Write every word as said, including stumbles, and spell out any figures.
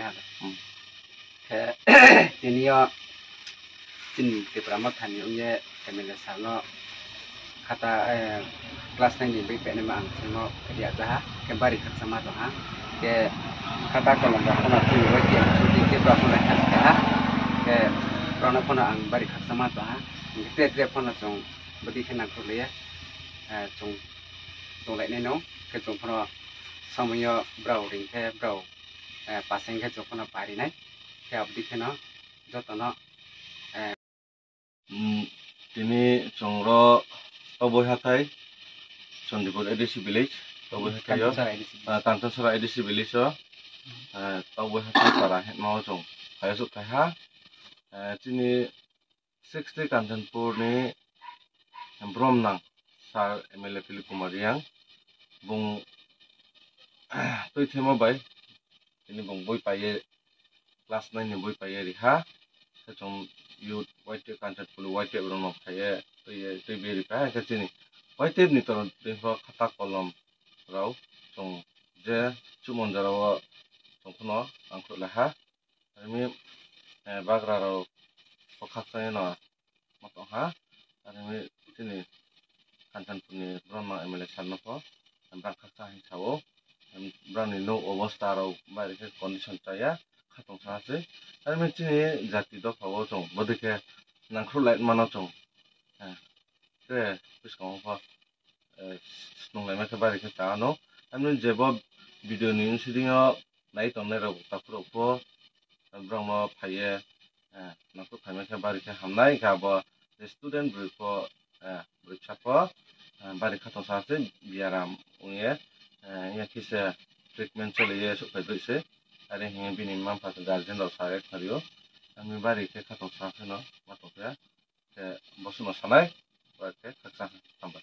Hmm. Khe tini o chini Tipra Mothani wngye M L A sir no khata, eh, class nine ni bwi penima ang chwngno riya jaha, khe bari khaksa ma tongha. Khe khata kolom rok phano twi bai khe ang chuti khe borok phano help kha. Khe borokno phano ang bari khaksa ma tongha. Hwnkhe tre tre phano chwng bwtwi khe nangkuk liya, eh, chwng tonglainai no. Khe chwng phano somoyo brao ring khe brao, eh, paseng khe chwng phano parinai. Khe abwtwi kheno jotono, eh, Mm, tini chwng ro Tokbai hathai, Chandipur A D C village, Tokbai hathai o, Kanchanchara A D C village. Ah, Kanchanchara A D C village o, ah, Tokbai hathai para hwnma o chwng phai o chwng phai ha. Ah, chini sixty Kanchanpur ni Bromnang Sir M L A Philip Kumar Reang, bung twi themo bai tini bung bui paiye class nine ni bui paiye riha. Khe chwng youth Y T F Kanchanpur Y T F rokno phaiye twiye twi beri kha. Khe chini Y T F ni toro twi pho khata kolom rok chwng je chumonjara o chwng phano nangkuk lai ha. Arimi, eh, bagra rok bokak chaya no ma tong ha. Arimi chini Kanchanpur ni Bromnang M L A sir no pho bang khaksa hin sao. Em, brani no obosta rok bai khe condition chaya khatong sa se. Arimi chini jati dopha o chwng bodikhe nangkuk lai mano chwng. Eh, te bwskango pho, eh, snung laima khe bari khe ta ano. Arimi jebo video ni wngsiding o nai tongnai rok takhuk rok pho borok no phaiye, eh, nangkuk phaima khe bari khe hamnai, hwnkhe abo je student bwrwi pho, eh, bwrwi bwsa pho, eh, bari khatong sa se biaram wngye, eh, wngya khe se treatment choliye sukhai doi se, are hwnwi bini mma mpha khe guardian rok sa khe khario, ami bari khe khatong sa khe no ma tong khe, khe bo songno sanai, ba khe khaksa hambai.